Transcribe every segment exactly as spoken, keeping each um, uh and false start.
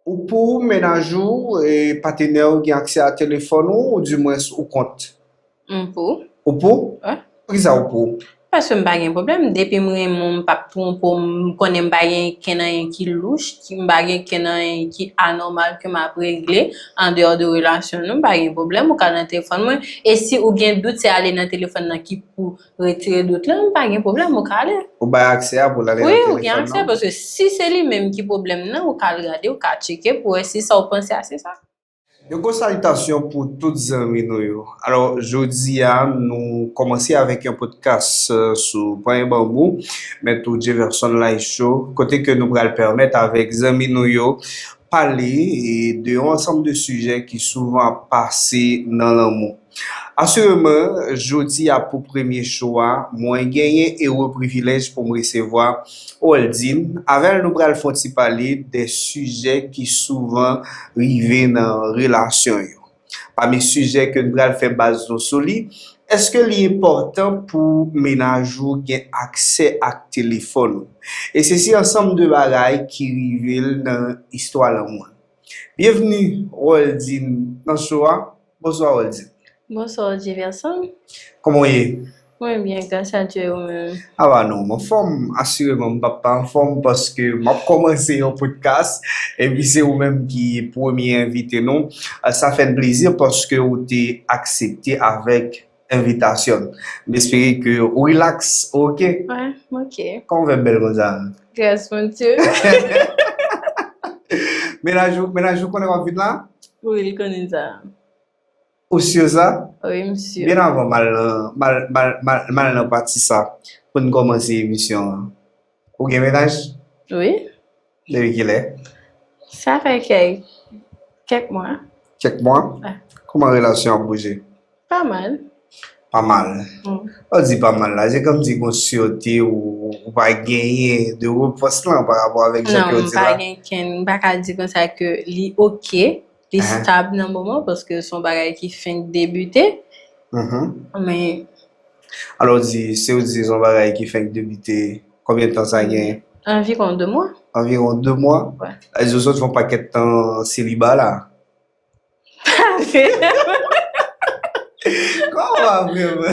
Ou pou mennaj ou, e, patenè w gen aksè a telefòn ou, oudimwens ou kont? M pou. Ou pou? Wi. Poukisa ou pou? Paske m pa gen pwoblèm. Depi m renmen w, m p ap twonpe w, m konnen m pa gen kenn anyen ki louch, ki, m pa gen kenn anyen ki anòmal ke m ap regle andeyò de relasyon nou, m pa gen pwoblèm. Ou ka nan telefòn mwen. E si ou gen dout, se ale nan telefòn nan ki pou retire dout lan, m pa gen pwoblèm, ou ka ale. Ou bay aksè a pou l ale nan telefòn nan? Wi, ou gen aksè, paske si se li menm ki pwoblèm nan, ou ka al gade, ou ka tcheke pou wè si sa ou panse a se sa. Yon gwo salitasyon pou tout zanmi nou yo. Alò, jodi a, nou kòmanse avèk yon podcast, euh, sou Panyen Banbou, Mèt ou Jefferson Laïcho, kote ke nou pral pèmèt avèk zanmi nou yo pale, e, de yon ansanm de sijè ki souvan ap pase nan lanmou. Asireman, jodi a pou premye show a, mwen genyen ere privilèj pou m resevwa Roldine. Avè l, nou pral fè yon ti pale de sijè ki souvan rive nan relasyon yo. Pami sijè ke n pral fè baz nou sou li, èske li enpòtan pou mennaj ou gen aksè ak telefòn ou? E se si ansanm de bagay ki rive l nan istwa lanmou l. Byenvni, Roldine, nan show a. Bonswa, Roldine. Bonswa, Jefferson. Kòman w ye? Mwen byen, gras a Dye, ou menm? A ba non, m anfòm, asireman m p ap pa anfòm paske m ap kòmanse yon podcast, epi se ou menm ki premye envite nou. Sa fè n plezi paske ou te aksepte avèk envitasyon n. M espere ke ou relax, ou oke? Wi, m oke. Kòman w fè bèl konsa? Gras Bondye. Mennaj ou, mennaj ou konnen w ap vin la? Wi, li konnen sa. Ou si sa? Wi, m si. Byen avan m al nan, m al, m al, m al, m al nan pati sa, pou n kòmanse emisyon an. Ou gen mennaj? Wi. Depi kilè? Sa fè kèk, kèk mwa. Kèk mwa? Wi. Kòman relasyon ap bouje? Pa mal. Pa mal. Mm. Lè w di pa mal la, se kòmsi gon sirte ou, ou pa genyen de repons lan pa rapò avèk jan ke w di la? Non, m pa gen kenn, m pa ka di konsa ke li oke, li stab nan moman, paske se yon bagay ki fenk debite. Men alò, w di, si w di se yon bagay ki fenk debite, konbyen tan sa genyen? Anviwon de mwa. Anviwon de mwa? Wi. Sa vle di w sot fè yon pakèt tan seliba la? Kòman pa vrè, man?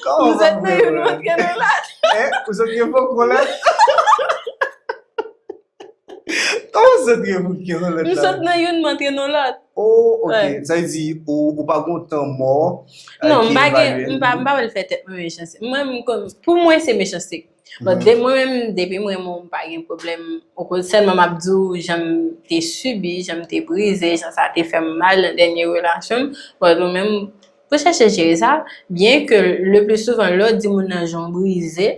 Kòman pa vrè, man? M sot nan youn, m antre nan lòt. Hein? Ou sot gen fòk nan lòt? Kòman sot gen fòk nan lòt la? M sot nan youn, m antre nan lòt. Oh, ok. Sa vle di, ou, ou pa gon tan mò, euh, non, m pa gen, m pa, m pa wè l fè tèt mwen mechanste. Mwen, m konn, pou mwen, se mechanste. But de mwen menm, depi m renmen w, m pa gen pwoblèm. Ou konn, sèlman m ap di w jan m te sibi, jan m te brize, jan sa te fè m mal nan dènye relasyon m. But ou menm, pou chèche jere sa, byen ke le pli souvan, lè w di moun nan jan w brize,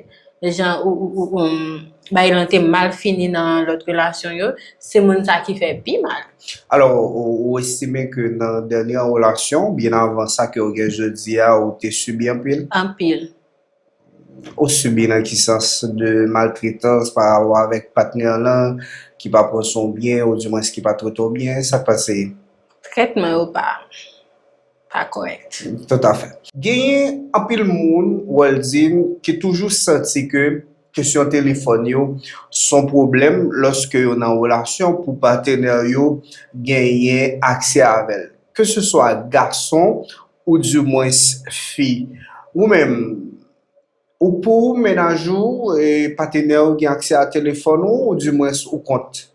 jan ou, ou, ou, ou, bagay lan te mal fini nan lòt relasyon yo, se moun sa ki fè pi mal. Alò, ou, ou estime ke nan dènye relasyon, byen avan sa ke w gen jodi a, ou te sibi anpil? Anpil. Ou sibi nan ki sans de maltretans pa rapò avèk patnè lan ki pa pran swen w byen, oudimwens ki pa trete w byen, sa k pase? Trètman yo pa, pa kòrèk. Toutafè. Genyen anpil moun, Roldine, ki toujou santi ke kesyon telefòn yo se yon pwoblèm lòske yo nan relasyon pou patenè yo genyen aksè avè l. Keseswa gason oudimwens fi. Ou menm, ou pou mennaj ou, e, patenè w gen aksè a telefòn ou, oudimwens ou kont?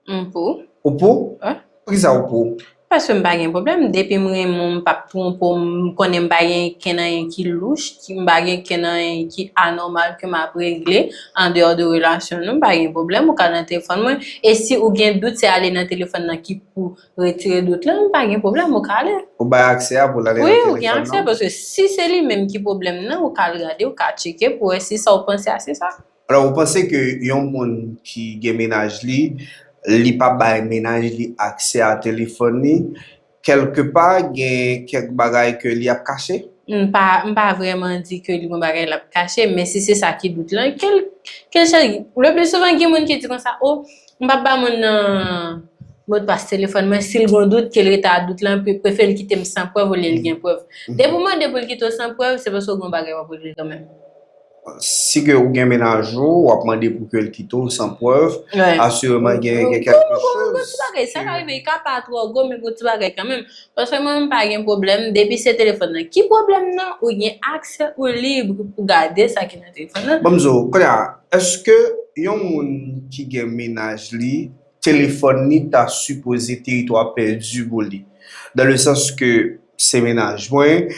M pou. Ou pou? Wi. Poukisa ou pou? Paske m pa gen pwoblèm. Depi m renmen w, m p ap twonpe w, m konnen m pa gen kenn anyen ki louch, ki, m pa gen kenn anyen ki anòmal ke m ap regle andeyò de relasyon nou, m pa gen pwoblèm. Ou ka nan telefòn mwen. E si ou gen dout, se ale nan telefòn nan ki pou retire dout lan, m pa gen pwoblèm, ou ka ale. Ou bay aksè a pou l ale nan telefòn nan? Wi, ou gen aksè, paske si se li menm ki pwoblèm nan, ou ka al gade, ou ka tcheke pou wè si sa ou panse a se sa. Alò, ou panse ke yon moun ki gen mennaj li, li pa bay mennaj li aksè a telefòn li, kèlkepa gen kèk bagay ke li ap kache? M pa, m pa vrèman di ke li gon bagay l ap kache, men si se sa ki dout lan, ke l, ke l chèche. Le pli souvan, gen moun ki di konsa, o, m p ap ba moun nan modpas telefòn mwen, si l gon dout, ke l rete a dout lan, pre-, prefere l kite m san prèv olye l gen prèv. Depi w mande pou l kite w san prèv, se paske w gen yon bagay w ap regle kanmenm. Si ke ou gen mennaj ou, w ap mande pou ke l kite w san prèv, asireman gen, gen kèlke choz. Gon ti bagay, sa ka rive, li ka pa twò gwo, men gon ti bagay kanmenm. Paske mwen, m pa gen pwoblèm, depi se telefòn nan. Ki pwoblèm nan? Ou gen aksè, ou lib pou gade sa ki nan telefòn nan. Ban m di w, kounye a, èske yon moun ki gen mennaj li, telefòn li ta sipoze teritwa pèdi pou li? Dans le sens ke se mennaj mwen,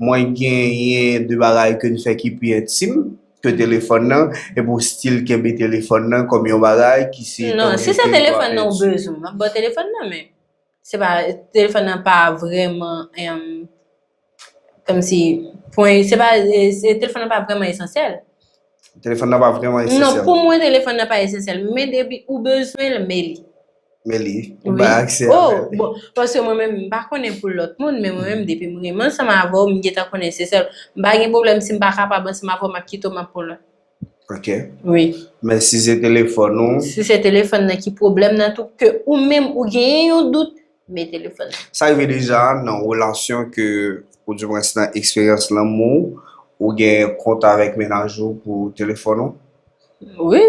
mwen genyen de bagay ke n fè ki pi entim ke telefòn nan, epi w still kenbe telefòn nan kòm yon bagay ki se... Non, si se telefòn nan ou bezwen, m ap ba w telefòn nan, men se pa, telefòn nan pa vrèman, em, kòmsi, pwen, se pa, e, se, telefòn nan pa vrèman esansyèl. Telefòn nan pa vrèman esansyèl. Non, pou mwen, telefòn nan pa esansyèl. Men depi ou bezwen l, men li. Men li, ou bay aksè avè l. Oh, bon, paske mwen menm, m pa konnen pou lòt moun, men mwen menm, depi m renmen ansanm avè w, m gentan konnen se sèl. M pa gen pwoblèm si m pa kapab ansanm avè w, m ap kite w, m ap pran lòt. Ok. Wi. Men si se telefòn ou... Si se telefòn nan ki pwoblèm nan tou, ke ou menm ou genyen yon dout, men telefòn nan. Sa rive deja nan relasyon ke, oudimwens nan eksperyans lanmou, ou gen kont avèk mennaj ou pou telefòn ou? Wi.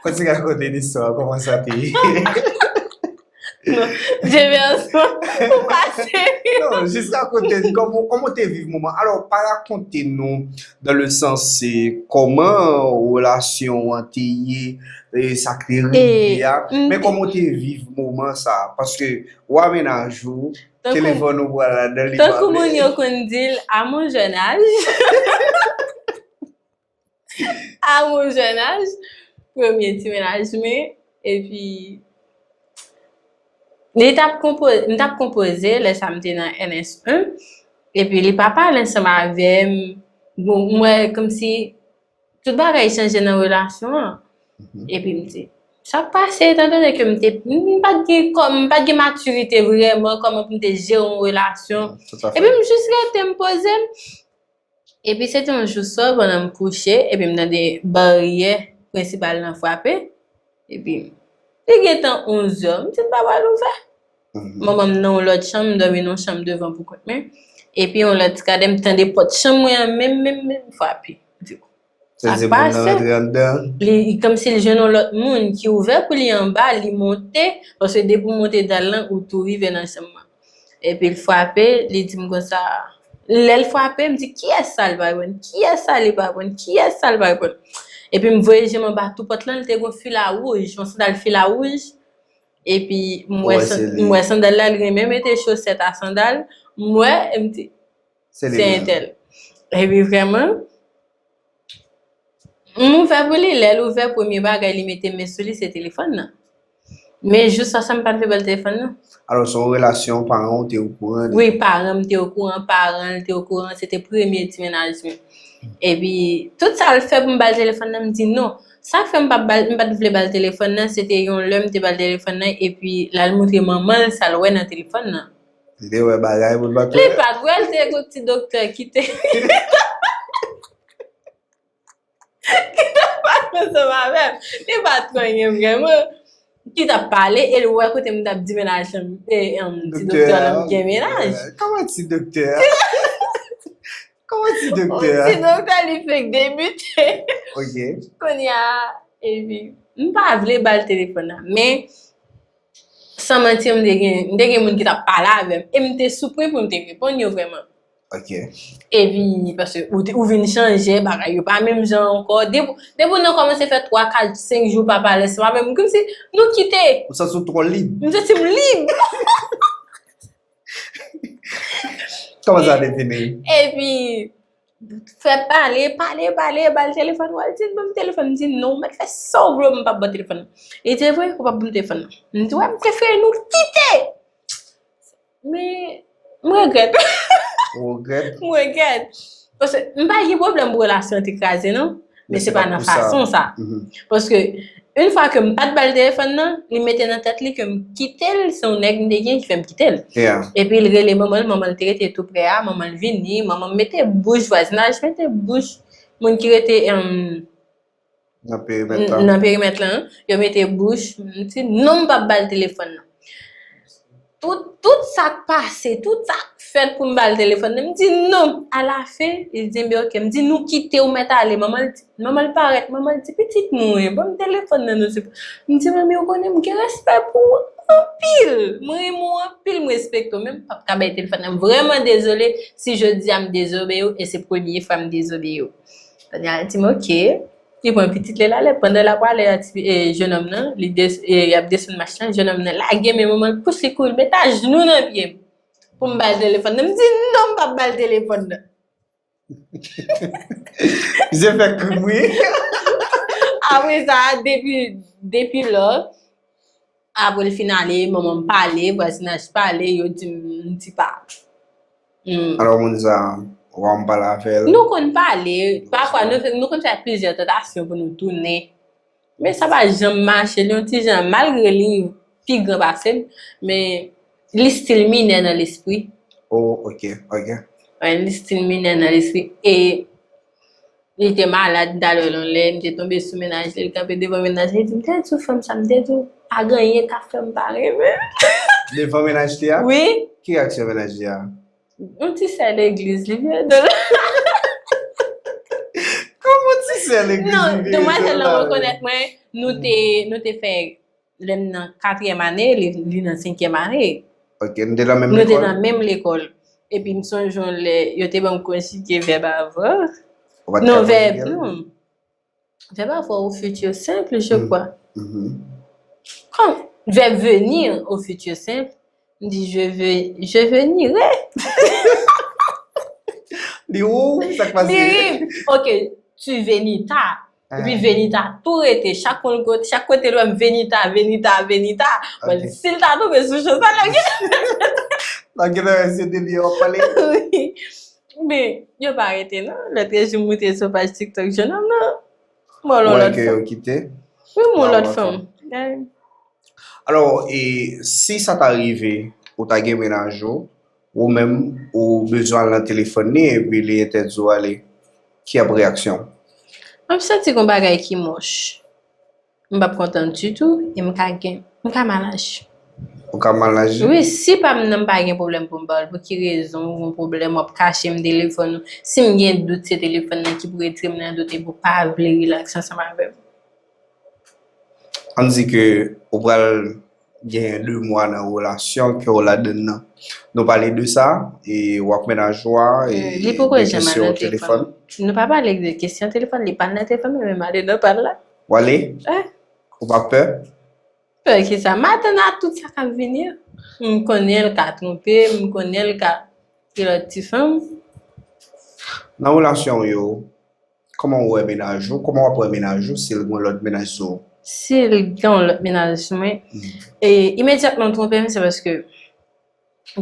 Kontinye rakonte n istwa, kòman sa te ye? Non, Jamerson, ou pa serye. Non, jis rakonte n kòman, kòman w te viv moman. Alò, pa rakonte nou dans le sens, se kòman relasyon an te ye, e sa k te rive a, men kòman w te viv moman sa a? Paske w a mennaj ou, telefòn ou pral ladan, li pa vle. Tankou moun yo konn di l, à mon jeune âge. À mon jeune âge, premye ti mennaj mwen, epi li t ap konpo-, m t ap konpoze, lè sa m te nan N S en, epi li pa pale ansanm avè m. Bon, m wè kòmsi tout bagay chanje nan relasyon an. Epi m di, sa k pase, etan done ke m te, m pa t gen kòm, m pa t gen matirite vrèman, kòman pou m te jere yon relasyon. Epi m jis rete, m poze m. Epi se te yon jou swa, pandan m kouche, epi m tande baryè prensipal lan frape. Epi li gentan onz è, m di m pa pral ouvè. Manman m nan yon lòt chanm, m dòmi nan yon chanm devan pou kont mwen. Epi yon lòt ti kadè, m tande pòt chanm mwen an menm, menm, menm frape. M di, sa k pase? Li, li kòmsi l jwenn yon lòt moun ki ouvè pou li anba, li monte, paske depi w monte dal lan, ou tou rive nan chanm lan. Epi l frape, li di m konsa, lè l frape, m di, kiyès sa li pa reponn? Kiyès sa li pa reponn? Kiyès sa li pa reponn? Epi m voye je m anba tou pòt lan, li te gen yon fila wouj, yon sandal fila wouj. Epi m wè, m wè sandal la, li renmen mete chosèt a sandal. M wè, e m di, se entèl. Epi vrèman, m ouvè pou li, lè l ouvè, premye bagay li mete men sou li, se telefòn nan. Men jis sa, sa m pa t vle ba l telefòn nan. Alò, se yon relasyon paran w te okouran de? Wi, paran m te okouran, paran l te okouran, se te premye ti mennaj mwen. Epi, tout sa l fè pou m ba l telefòn nan, m di non. Sa k fè m pa ba l, m pa t vle ba l telefòn nan, se te yon lè m te ba l telefòn nan, epi l al montre manman l sa l wè nan telefòn nan. Li te wè bagay pou l pa t wè? Li pa t wè, l te gon ti doktè ki te ki t ap pale ansanm avè m. Li pa t konn vrèman. Ki t ap pale, e l wè kote m t ap di mennaj lan, e, em, ti doktè lan, m gen mennaj. Kòman ti doktè a? Kòman ti doktè a? Ti doktè, li fenk debite. Ok. Kounye a, epi, m pa vle ba l telefòn nan, men, san manti, m te gen, m te gen moun ki t ap pale avè m, e m te soupri pou m te reponn yo vrèman. Ok. Epi, paske ou, te- ou vin chanje, bagay yo pa menm jan ankò. Depi, depi nou kòmanse fè twa, kat, senk jou pa pale ansanm avè m, kòmsi nou kite. Ou santi w twò lib? M santi m lib. Kòman sa te fini? Epi, fè pale, pale, pale, ba l telefòn, Waldine, ban m telefòn. M di, non, ou mèt fè sa w vle, m p ap ba w telefòn nan. Li di, vre, ou p ap ban m telefòn nan. M di, wè, m prefere nou kite. Men, m regrèt. Ou regrèt? M regrèt. Paske m pa gen pwoblèm pou relasyon an te kraze, non. Men se pa nan fason sa. Paske, yon fwa ke m pa t ba l telefòn nan, li mete nan tèt li ke m kite l, se yon nèg m te gen ki fè m kite l. Epi l rele manman l, manman l te rete tou prè a, manman l vini, manman m mete bouch, vwazinaj mete bouch, moun ki rete, em, nan perimèt la, nan perimèt la, yo mete bouch, m di, non, m p ap ba l telefòn nan. Tout, tout sa k pase, tout sa k fèt pou m ba l telefòn nan, m di non. Alafen, li di, "Enben, oke." M di, "Nou kite, ou mèt ale." Manman l di, manman l parèt, manman l di, "Pitit mwen, ban m telefòn nan non, se pou." M di, "Manmi, ou konnen m gen respè pou ou anpil. Mwen renmen w anpil, m respekte w, men m p ap ka bay telefòn nan. M vrèman dezole si jodi a m dezobeyi w, e se premye fwa m dezobeyi w." Kounye a, li di m, "Oke." Li pran pitit li, l ale. Pandan l ap ale, a ti, e, jennonm nan, li des-, e, y ap desann mach lan, jennonm nan lage men manman l, pous li kouri, met ajnou nan pye m pou m ba l telefòn nan. M di, "Non, m p ap ba l telefòn nan." Misye fè krim, wi. Apre sa, depi, depi lò, apre l fin ale, manman m pale, vwazinaj pale, yo di m, m ti pa. Mm. Alò, moun sa, w a m pale avè l. Nou konn pale, pafwa nou, nou konn fè plizyè tantasyon pou nou tounen. Men sa pa janm mache, li yon ti jan, malgre li pi gran pase m, men li still minè nan lespri. Oh, ok, ok. Wi, li still minè nan lespri. E li te malad, m t al wè l yon lè, m te tonbe sou mennaj li, li kanpe devan mennaj li, li di, "M te di w fanm sa, m te di w, pa gen anyen k ap fè m pa renmen l." Devan mennaj li a? Wi. Ki reyaksyon mennaj li a? Yon ti sè legliz, li vye dol. Kòman ti sè legliz? Non, demwazèl lan rekonèt mwen, nou te, nou te fè, lè m nan katriyèm ane, li, li nan senkyèm ane. Ok, nou te nan menm Nou te lekòl? Nan menm lekòl. Epi m sonje yon lè, yo te ban m konjige vèb avan. Ou pa t Non, ka vèb, konjige l? Non. Vèb avan au futur simple, je Mm. crois. Mhm. Comme vèb venir au futur simple, m di, "Je veux, je venirai." Li ou, sa k pase? Li ri. Ok, tu venita. Epi Venita tou rete, chak kote, chak kote l wè m, Venita, Venita, Venita. Bon, Ok. Si l ta tonbe sou cho sa, l ap gen L ap gen nan se de li w ap pale. Wi. Men, yo pa rete non. Lòt jou m moute sou paj TikTok jennonm nan. Bon, lòt Ou wè ke fanm. Yo kite? Wi, mon Nan lòt lòt fanm. Alò, e si sa ta rive, ou ta gen mennaj ou, ou menm, ou bezwen al nan telefòn li, epi li entèdi w ale, ki ap reyaksyon? M ap santi gon bagay ki mòch. M p ap kontan ditou, e m ka gen, m ka mal aji. Ou ka mal aji? Wi, si pa m nan, m pa gen pwoblèm pou m ba w l. Pou ki rezon ou gon pwoblèm, w ap kache m telefòn ou? Si m gen dout, se telefòn nan ki pou retire m nan dout, epi w pa vle rilaks ansanm avè m. Ann di ke ou pral gen de mwa nan relasyon ke w ladann nan. Nou pale de sa, e w ak mennaj ou a, e Li poko de janm al kesyon nan telefòn. Telefòn. Nou pa pale de kesyon telefòn, li pa al nan telefòn, men menm ale nan pa l la. W ale? Eh. Ou pa pè? Pè ki sa? M atann a tout sa k ap vini. M konnen l ka twonpe, m konnen l ka gen lòt ti fanm. Nan relasyon w yo, kòman w wè mennaj ou? Kòman w ap wè mennaj ou si l gen lòt mennaj sou ou? Si l gen yon lòt mennaj sou mwen, e imedyatman l twonpe m, se paske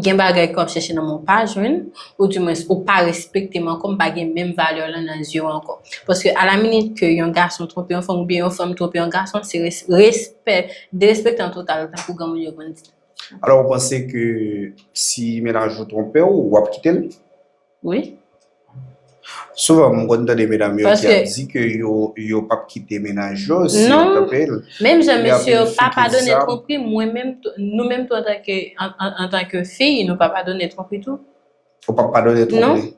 gen bagay ke w ap chèche nan mwen w pa jwenn, oudimwens ou pa respekte m ankò, m pa gen menm valè w lan nan zye w ankò. Paske alaminit ke yon gason twonpe yon fanm oubyen yon fanm twonpe yon gason, se res-, respè, derespektan total, tankou granmoun yo konn di. Alò, ou panse ke si mennaj ou twonpe w, w ap kite l? Wi. Souvan, m konn tande medam yo ki Paske ap di ke yo, yo p ap kite mennaj yo si yo Non. Twonpe l. Menm jan Gen mesye yo anpil fi pa ki di padone sa. Twonpri, mwen menm tou, nou menm tou antanke, an, an, antanke fi, nou pa padone twonpri tou. Ou p ap padone Non. Twonpe?